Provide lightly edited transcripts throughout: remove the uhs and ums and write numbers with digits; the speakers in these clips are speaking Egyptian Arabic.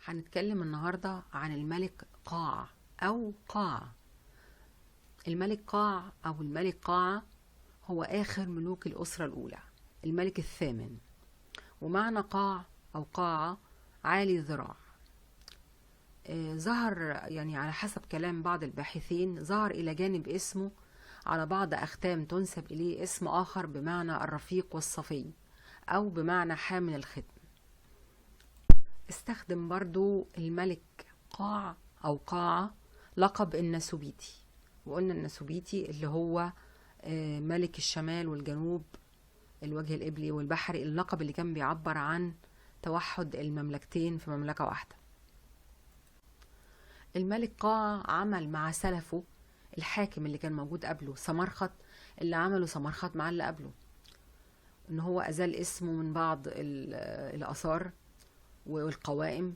هنتكلم النهاردة عن الملك قاع أو قاع. الملك قاع أو الملك قاعة هو آخر ملوك الأسرة الأولى، الملك الثامن. ومعنى قاع أو قاعة عالي الذراع. ظهر يعني على حسب كلام بعض الباحثين، ظهر إلى جانب اسمه على بعض أختام تنسب إليه اسم آخر بمعنى الرفيق والصفي أو بمعنى حامل الختم. استخدم برضو الملك قاع أو قاعة لقب النسوبيتي، وقلنا النسوبيتي اللي هو ملك الشمال والجنوب، الوجه القبلي والبحري، اللقب اللي كان بيعبر عن توحد المملكتين في مملكة واحدة. الملك قاع عمل مع سلفه الحاكم اللي كان موجود قبله سمرخط، اللي عمله سمرخط مع اللي قبله، ان هو ازال اسمه من بعض الآثار والقوائم،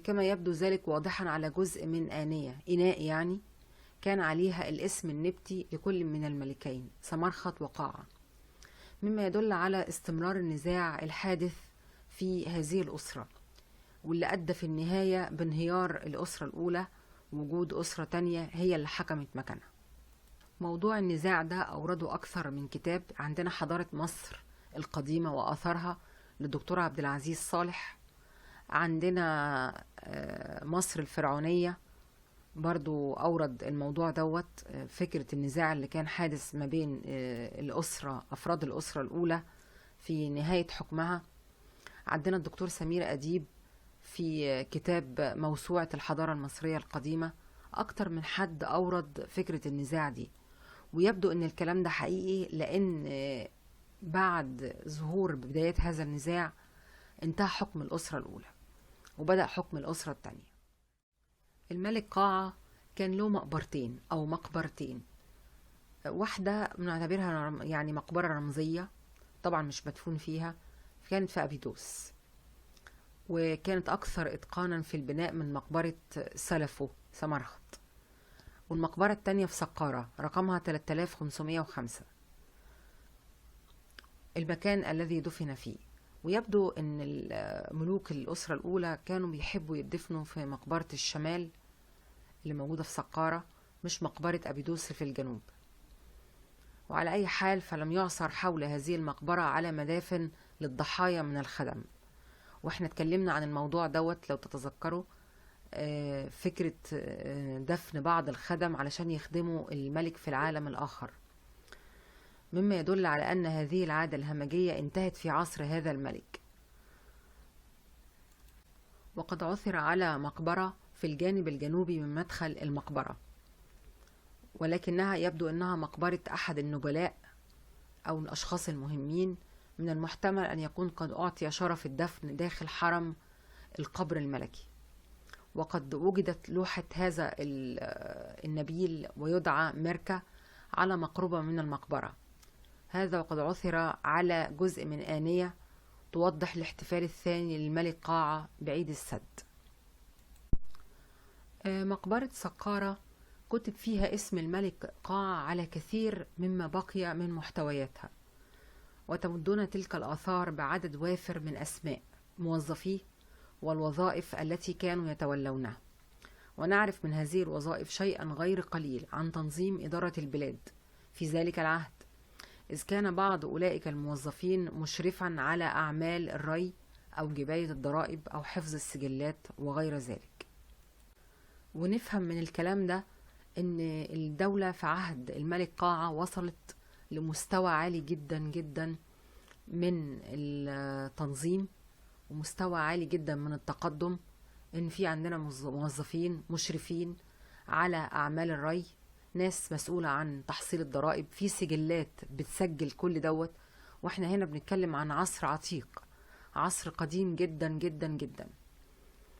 كما يبدو ذلك واضحا على جزء من آنية إناء يعني كان عليها الاسم النبتي لكل من الملكين سمرخط وقاعة، مما يدل على استمرار النزاع الحادث في هذه الأسرة، واللي أدى في النهاية بانهيار الأسرة الأولى وجود أسرة تانية هي اللي حكمت مكانها. موضوع النزاع ده أورده أكثر من كتاب. عندنا حضارة مصر القديمة وآثارها للدكتور عبد العزيز صالح، عندنا مصر الفرعونية برضو أورد الموضوع دوت، فكرة النزاع اللي كان حادث ما بين الأسرة، أفراد الأسرة الأولى في نهاية حكمها. عندنا الدكتور سمير أديب في كتاب موسوعة الحضارة المصرية القديمة، أكتر من حد أورد فكرة النزاع دي، ويبدو أن الكلام ده حقيقي لأن بعد ظهور بداية هذا النزاع انتهى حكم الأسرة الأولى وبدأ حكم الأسرة الثانية. الملك قاعة كان له مقبرتين أو مقبرتين، واحدة بنعتبرها يعني مقبرة رمزية طبعا مش مدفون فيها، كانت في أبيدوس، وكانت أكثر إتقانا في البناء من مقبرة سلفه سمرخط. والمقبرة الثانية في سقارة رقمها 3505، المكان الذي دفن فيه. ويبدو أن ملوك الأسرة الأولى كانوا بيحبوا يدفنوا في مقبرة الشمال اللي موجودة في سقارة، مش مقبرة أبيدوس في الجنوب. وعلى أي حال فلم يعثر حول هذه المقبرة على مدافن للضحايا من الخدم، واحنا اتكلمنا عن الموضوع دوت لو تتذكروا، فكرة دفن بعض الخدم علشان يخدموا الملك في العالم الآخر، مما يدل على أن هذه العادة الهمجية انتهت في عصر هذا الملك. وقد عثر على مقبرة في الجانب الجنوبي من مدخل المقبرة، ولكنها يبدو أنها مقبرة أحد النبلاء أو الأشخاص المهمين. من المحتمل أن يكون قد أعطي شرف الدفن داخل حرم القبر الملكي. وقد وجدت لوحة هذا النبيل ويدعى ميركا على مقربة من المقبرة، هذا وقد عثر على جزء من آنية توضح الاحتفال الثاني للملك قاعة بعيد السد. مقبرة سقارة كتب فيها اسم الملك قاعة على كثير مما بقي من محتوياتها، وتمدنا تلك الآثار بعدد وافر من أسماء موظفيه والوظائف التي كانوا يتولونها. ونعرف من هذه الوظائف شيئا غير قليل عن تنظيم إدارة البلاد في ذلك العهد، إذ كان بعض أولئك الموظفين مشرفا على أعمال الري أو جباية الضرائب أو حفظ السجلات وغير ذلك. ونفهم من الكلام ده إن الدولة في عهد الملك قاعة وصلت لمستوى عالي جدا جدا من التنظيم ومستوى عالي جدا من التقدم، إن في عندنا موظفين مشرفين على أعمال الري، ناس مسؤولة عن تحصيل الضرائب، في سجلات بتسجل كل دوت. واحنا هنا بنتكلم عن عصر عتيق، عصر قديم جدا جدا جدا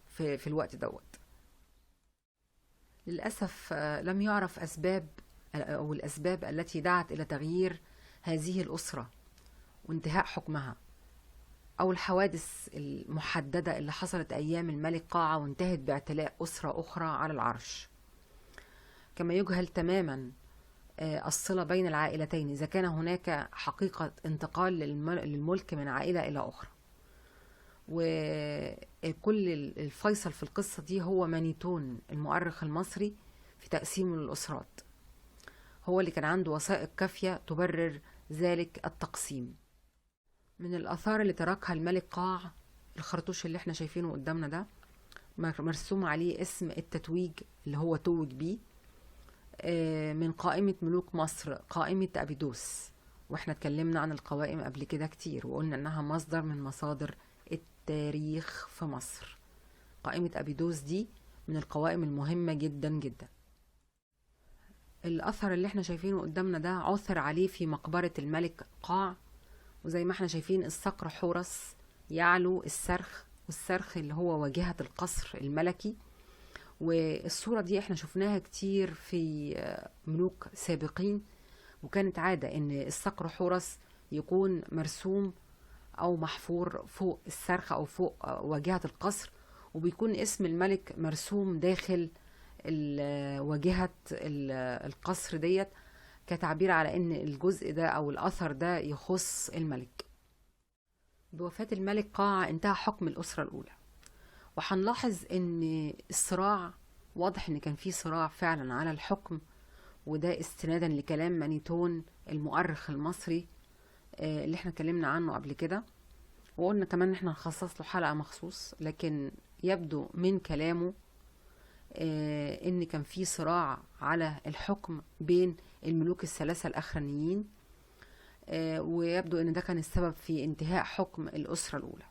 في الوقت دوت. للأسف لم يعرف أسباب أو الأسباب التي دعت إلى تغيير هذه الأسرة وانتهاء حكمها، أو الحوادث المحددة اللي حصلت أيام الملك قاعة وانتهت باعتلاء أسرة أخرى على العرش. كما يجهل تماما الصلة بين العائلتين إذا كان هناك حقيقة انتقال للملك من عائلة إلى أخرى. وكل الفيصل في القصة دي هو مانيتون المؤرخ المصري في تقسيمه للأسرات، هو اللي كان عنده وثائق كافية تبرر ذلك التقسيم. من الآثار اللي تركها الملك قاع الخرطوش اللي احنا شايفينه قدامنا ده، مرسوم عليه اسم التتويج اللي هو توج بيه، من قائمة ملوك مصر، قائمة أبيدوس. واحنا اتكلمنا عن القوائم قبل كده كتير، وقلنا انها مصدر من مصادر التاريخ في مصر. قائمة أبيدوس دي من القوائم المهمة جدا جدا. الأثر اللي احنا شايفينه قدامنا ده عثر عليه في مقبرة الملك قاع، وزي ما احنا شايفين الصقر حورس يعلو السرخ، والسرخ اللي هو واجهة القصر الملكي. والصورة دي احنا شفناها كتير في ملوك سابقين، وكانت عادة ان الصقر حورس يكون مرسوم او محفور فوق السرخ او فوق واجهة القصر، وبيكون اسم الملك مرسوم داخل واجهة القصر ديت، كتعبير على ان الجزء ده او الاثر ده يخص الملك. بوفاة الملك قاع انتهى حكم الأسرة الأولى، وهنلاحظ ان الصراع واضح ان كان في صراع فعلا على الحكم، وده استنادا لكلام مانيتون المؤرخ المصري اللي احنا اتكلمنا عنه قبل كده، وقلنا كمان ان احنا نخصص له حلقة مخصوص. لكن يبدو من كلامه ان كان في صراع على الحكم بين الملوك الثلاثة الأخرانيين، ويبدو ان ده كان السبب في انتهاء حكم الأسرة الأولى.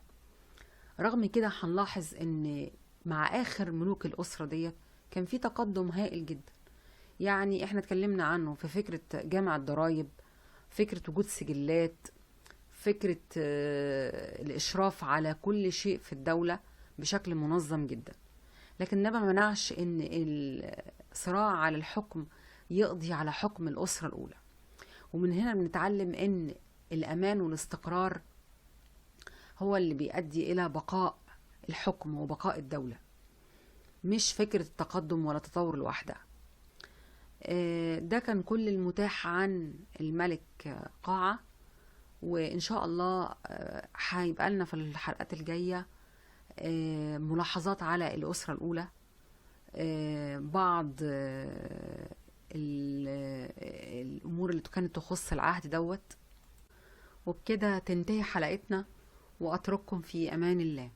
رغم كده هنلاحظ ان مع آخر ملوك الأسرة ديت كان في تقدم هائل جدا. يعني احنا اتكلمنا عنه في فكرة جمع الضرائب، فكرة وجود سجلات، فكرة الإشراف على كل شيء في الدولة بشكل منظم جدا. لكن ده ما منعش ان الصراع على الحكم يقضي على حكم الأسرة الأولى. ومن هنا بنتعلم ان الأمان والاستقرار هو اللي بيؤدي إلى بقاء الحكم وبقاء الدولة، مش فكرة التقدم ولا التطور لوحدها. ده كان كل المتاح عن الملك قاعة، وإن شاء الله هيبقى لنا في الحلقات الجاية ملاحظات على الأسرة الأولى، بعض الأمور اللي كانت تخص العهد دوت. وبكده تنتهي حلقتنا، وأترككم في أمان الله.